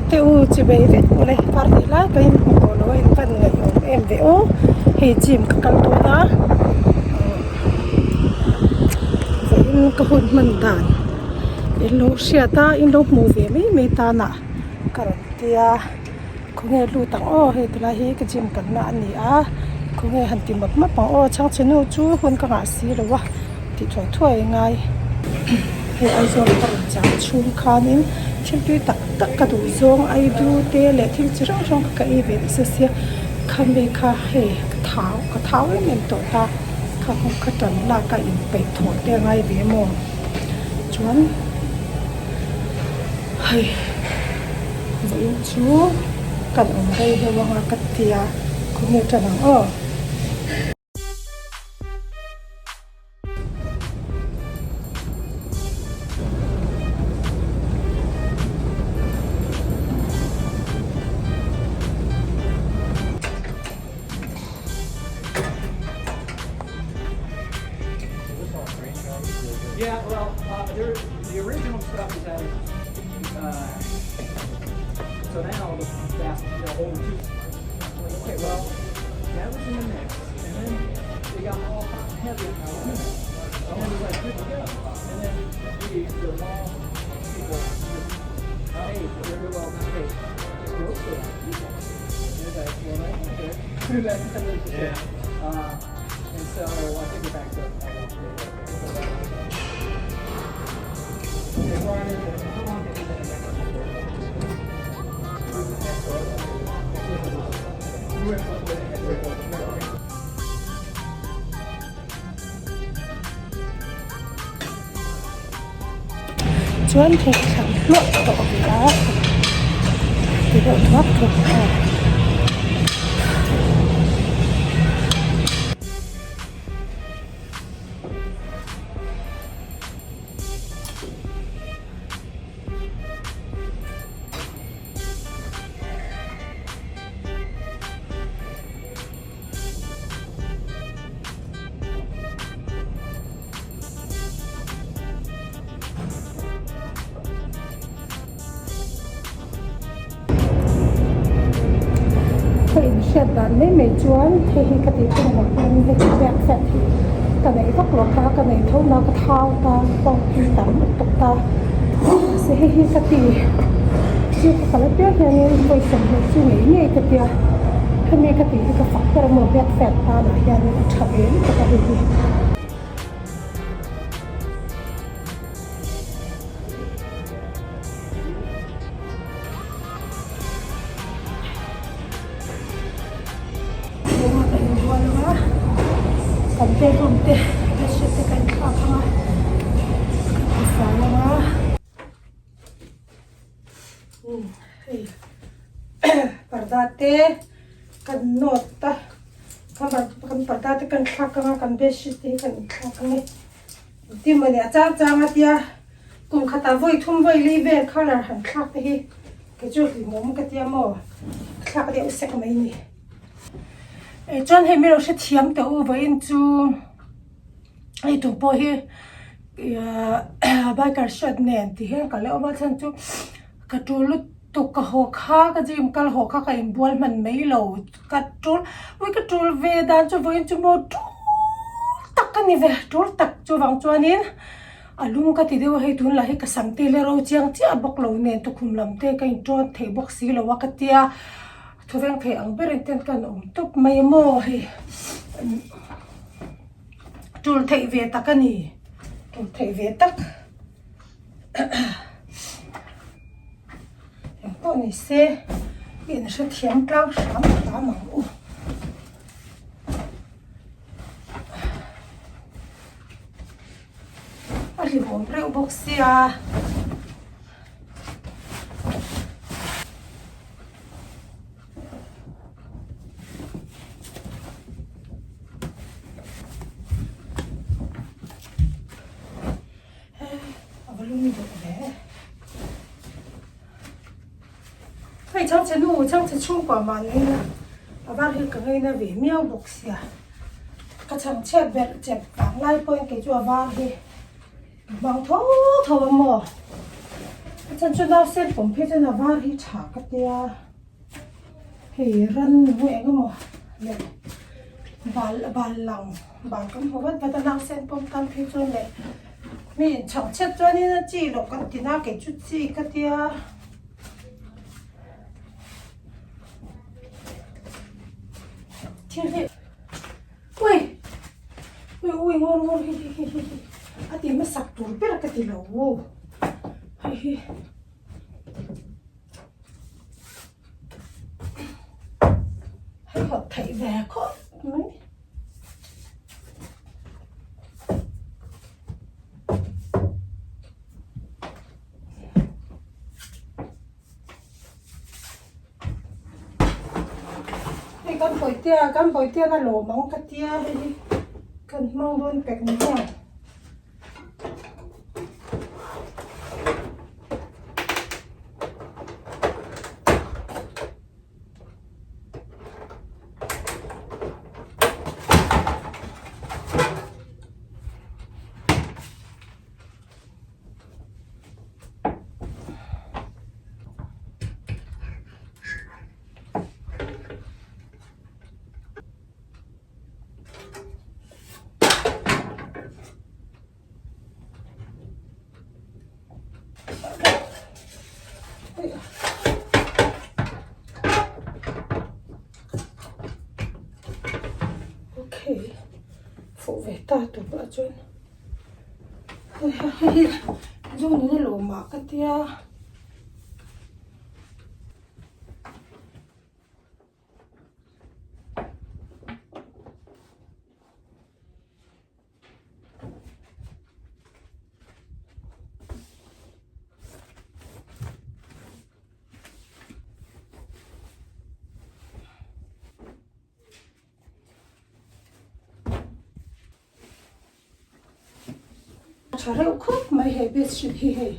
te u chibei vek ule kar tih lai ka in hmu tawh lo a in van ngaih awm em ve aw hei gym ka kal dawn a vawiin ka hun hman dan in lo hriat a in lo hmuh ve mai mai tan ah ka rawn tia khawnge lut ang aw hei tilai hi ka gym kalna a ni a khawnge han ti map map ang aw chhangchhe nu chu hun ka ngah si lo a tih thuai thuai a ngai hei Aizawl ka rawn chang chhung khanin thil tui tak tak ka duh zawng aidu te leh thil chi hrang hrang kha ka ei ve nasa sia khami kha hei ka thau ka thau em em tawh ta kha kawng kha tan lak a inpeih thawh te a ngai ve maw chuan hei vawiin chu kan awm rei deuh anga ka tia khawnge tan ang aw. Chuan thei thlan hluah tawh a ni a ti deuh thuak thuak a. Ka inhriat dan mai mai chuan hei hi ka tih tum vang hian heti ziak ziak hi ka nei vak lo kha ka nei tho na ka thau ta pawh hi tam lutuk ta mahse hei hi ka ti chu ka kal apiang hianin pawisa hmuh chu ngei ngei ka tia hemi ka tih hi ka fak ber a maw biak fiat tanah hianin a tha ve lutuk a hei hi. Bawng a ka inbual a kan bedroom te bedsheet te ka inthlak ang a ka tifai ang a umm hei parda te kan nawt a kan parda te kan thlak ang a kan bedsheet te hi kan inthlak ang e. Engtin mawni a chang chang a tia kum khatah vawi thum vawi li vel colour han thlak te hi kei chu hlimawm ka tia maw a thlak deuh sek mai ni. Eh chuan hei milo hrethiam teh u vawiin chu hei tur pawh hi biker shirt nen ti hian ka la awm a chhan chu ka tul lutuk ka haw kha ka gym kal haw kha ka inbual hman mai lo. Ka tul ui ka tul ve dan chu vawiin chu maw tul tak ka ni ve tul tak chuvang chuanin a lung ka ti deuh a hei tunlah hi ka sam te la ro chiang chiah bawk lo nen tukhum lam te ka intawn thei bawk si lo a ka tia thawveng thei ang berin ten ka han awm tawp mai a maw hei tul theih ve tak a ni tul theih ve tak. Eng pawh ni se in hrethiam tlang hram hram ang u. A hlimawm reuh bawk sia. A va lum duh ve. Hei chhangchhe nu chhangchhe chhungkua mah ni ila a var hi ka ngaina ve miau bawk sia. Ka chhangchhiat ber chep vang lai pawhin kei chu a var hi ka hmang tho tho a maw. A chhan chu nausen pawm phei chuan a var hi tha ka tia hei rannu eng emaw leh bal bal lang bal kan hmu vat vat a nausen pawm tan phei chuan leh mi inchhang chhiat chuanin a chi loh kan ti na kei chu chi ka tia. Thil hi ui ui ui ngawr ngawr hi hi hi hi a ti hmasak tur ber ka ti lo hei hi hei hawt theih ve khawp mai. Hei kan bawihtea kan bawihtea na lawm ang ka tia hei hi kan hmang dawn pek ni hian. Okay, fuh ve ta tur pawh chuan. Hei hi Zonuna lawmah ka tia. A tha reuh khawp mai hei bedsheet hi hei.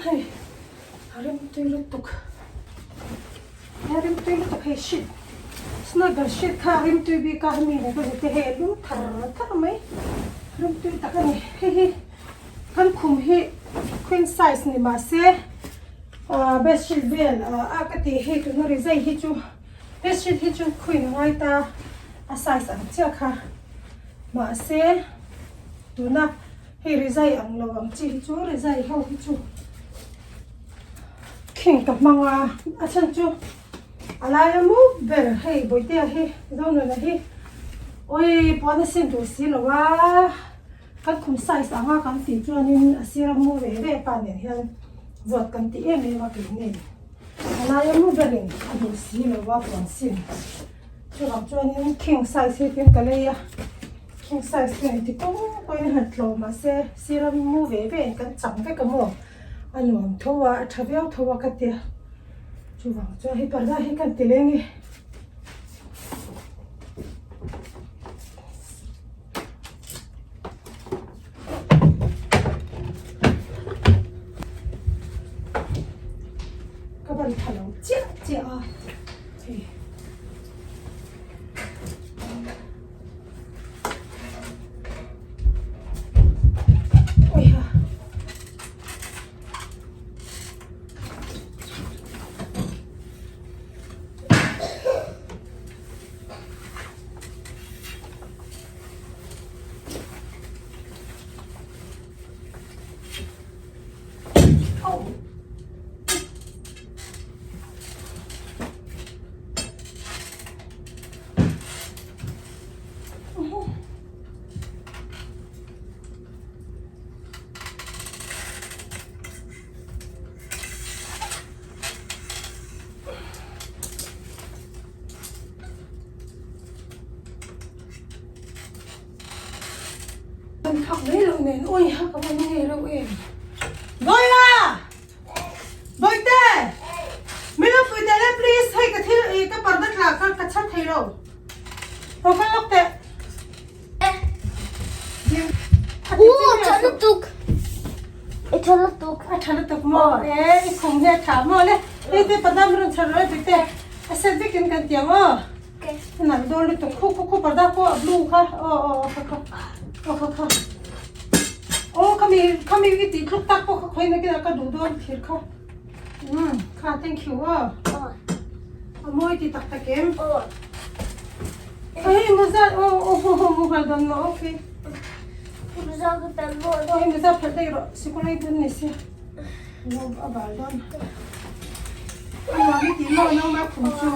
Hei a rem tui lutuk a rem tui lutuk hei sheet snuggle sheet kha a rem tui bik a hemi leh ka zete hei a lum thar thar mai rem tui tak a ni hei hi kan khum hi queen size ni mahse ah bedsheet vel ah a ka tih hei tuna rizai hi chu bedsheet hi chu queen a ngai ta a size ang chiah kha mahse tuna hei rizai ang lo ang chi hi chu rizai ho hi chu king ka hmang a a chhan chu a laia mup ber hei bawihtea hi Zonuna hi awii puan a sin duh si lo a kan khum size anga kan tih chuanin a sira mu ve ve pa nen hian vawt kan ti em em a keini a laia mu berin a duh si lo a puan sin chuvang chuanin king size hi tin ka lei a king size hi engti kawng pawhin a han tlawm mahse sira mu ve ve in kan chang vek a maw a nuam tho a a tha viau tho a ka tia chuvang chuan hei parda hi kan ti leng e. Ka ban tha lo chiah chiah a hei. Kan thak mai lo nen awi ha ka va ngei reuh em. Dawila! chhan thei lo. Rawn kal lawk teh. Ooh, tha lutuk. I tha lutuk. A tha lutuk maw? E, i khum hi a tha maw le. Hei te parda min rawn chhan rawh e Bite. A set vekin kan ti ang aw. A nalh dawn lutuk. Khu khu khu parda pawh a blue kha. Aw aw aw kha kha. Aw kha kha. Aw khami khami i tih thluk tak pawh kha khawi nakin ah ka duh dawn thir kha. Umm kha thank you aw. A mawi ti tak tak em? Hei muza aw aw aw mu nghal dawn maw okay. Muza ka pel maw. Aw hei muza phelh daih rawh sikul ei bun ni sia. Lo a bal dawn. A nuam i tih maw nau ma khum chu.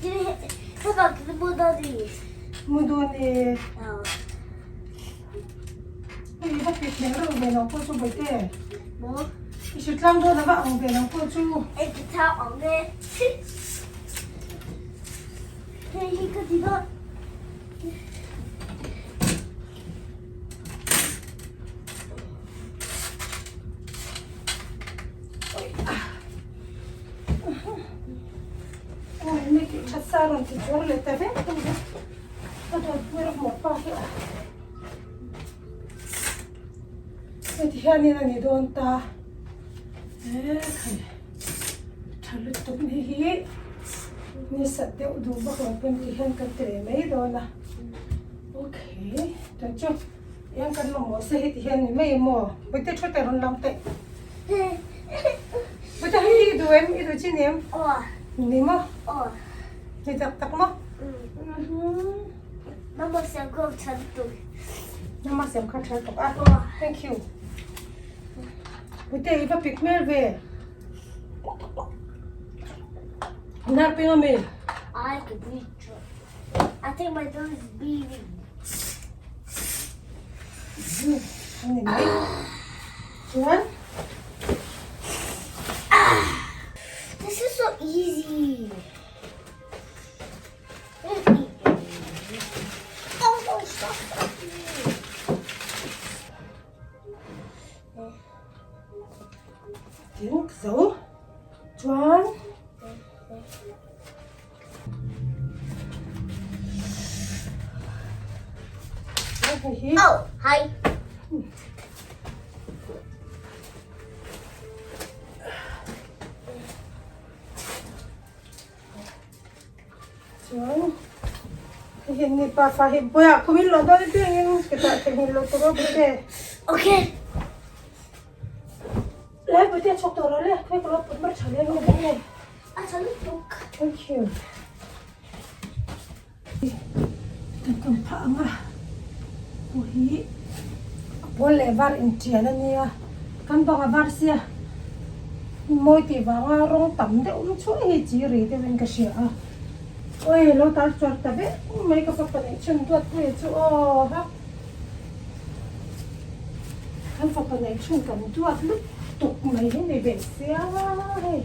Hei bak mu dawn ni. Mu dawn e. Hei va pit hmel reuh ve lo pawh chu Bawihte. Maw? I hre tlang dawn a va ang ve lo pawh chu. Ei ti thau ang e. Hei hi ka ti dawn. Oi, mi ti that sa rawn ti chuang leh ta vek thung a. Ka dawtpui rawh maw pa hi a. Heti hianin a ni dawn ta. E khai tha lutuk ni hi ni sat deuh duh vak lo pawn ti hian kan ti leh mai dawn a. Okay, chuan chu eng kan mamawh se heti hian ni mai maw? Bawihte thu teh rawn lam teh. Bawihte hei hi i duh em? I duh chin em? Ni maw? Ni tak tak maw? Mama siam kha tha lutuk. Mama siam kha tha lutuk a. Thank you. Pute i va pik hmel ve. Nar peng ami. I can breathe. I think my nose is bleeding. Ani mai. Chuan. This is so easy. Tin ka zo chuan hei hi Oh, hi. Chuan hei hi ni pa fa hi buaiah khum in luah dawn apiangin ka tah theihnghilh loh tur aw Bute. Okay. Le Bute chhawk tawh rawh le khawi ka lo put mar tha leh nge nge. A tha lutuk. Thank you. Kan kan phah ang a pawh hi a pawl leh var intian a nia kan bang a var sia mawi tih vanga rawng tam deuh awm chhuah hi chi ri deuhin ka hria a awi lo tar chuar ta vek mai ka fapa neih chhun duat pui chu aw ha kan fapa neih chhun kan duat lutuk mai hi ni ve sia hei.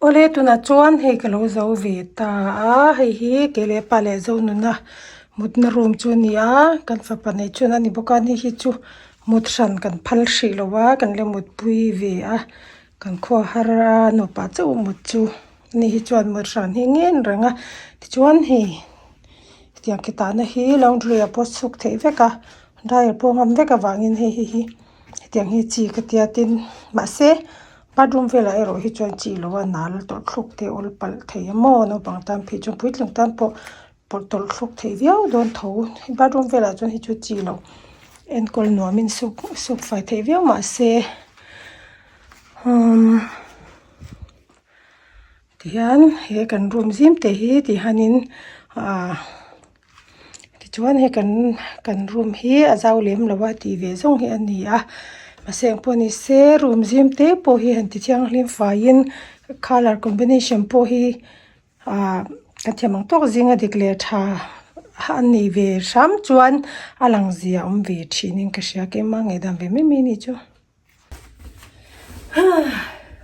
Awle tunah chuan hei ka lo zo ve ta a hei hi kei leh pa leh zo nuna mutna room chu a ni a kan fapa neih chuan a ni bawk a ni hi chu mut hran kan phal hrih lo a kan la mutpui ve a kan khua har a nupa chauh mut chu ani hi chuan mut hran hi ngen reng a tichuan hei hetiang ki tahna hi laundry ah pawh chhuk theih vek a dryer pawh ngam vek avangin hei hi hi hetiang hi chi ka tia tin mahse bathroom velah erawh hi chuan chi lo a nal tawlh thluk te awl palh thei a maw naupang tan phei chuan puitling tan pawh pawlh tawlh thluk theih viau dawn tho bathroom velah chuan hei chu chi loh enkawl nuamin suk suk fai theih viau mahse umm. Tihian he kan room zim te hi ti hianin ahh tichuan hei kan kan room hi a zau lem lo a tih ve zawng hi a ni a mahse eng pawh ni se room zim te pawh hi han ti thianghlim faiin colour combination pawh hi ahh kan thiam ang tawk zinga dik leh tha a nih ve hram chuan a lang zia awm ve thin in ka hria keimah ngaihdan ve mai mai a nih chu.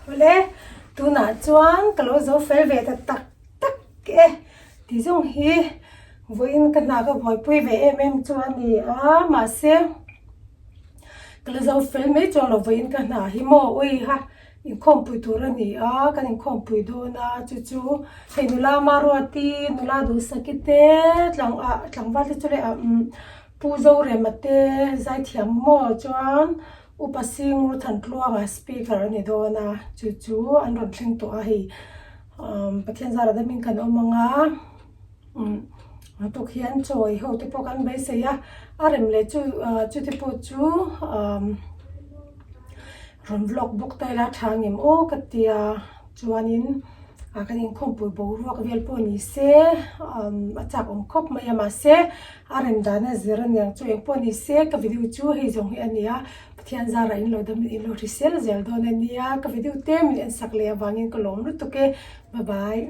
Awle tunah chuan ka lo zo fel ve ta tak tak e tih zawng hi vawiin ka hna ka buaipui ve em em chu a ni a mahse ka la zo fel mai chuan lo vawiin ka hna hi maw ui ha inkhawmpui tur a ni a kan inkhawmpui dawn a chu chu hei nula Maruati nula Duhsaki te tlang ah tlangval te chu leh ah umm Pu Zorema te zaithiam maw chuan. Upa Sing Ruthantluanga speaker a ni dawn a, chu chu an rawn thleng tawh a hei umm Pathian zara damin kan awm ang a, umm a tuk hian chawi ho te pawh kan beisei a, a rem leh chu ah chute pawh chu umm rawn vlog bawk ta ila tha ang em aw ka tia chuanin ah kan inkhawmpui boruak vel pawh ni se umm a chak awm khawp mai a mahse A rem dan a zir aniang chu eng pawh ni se ka video chu hei zawng hi a ni a, Pathian zarah in lo dam in lo hrisel zel dawn a nia, ka video te min en sak leh avangin ka lawm lutuk e, bye bye.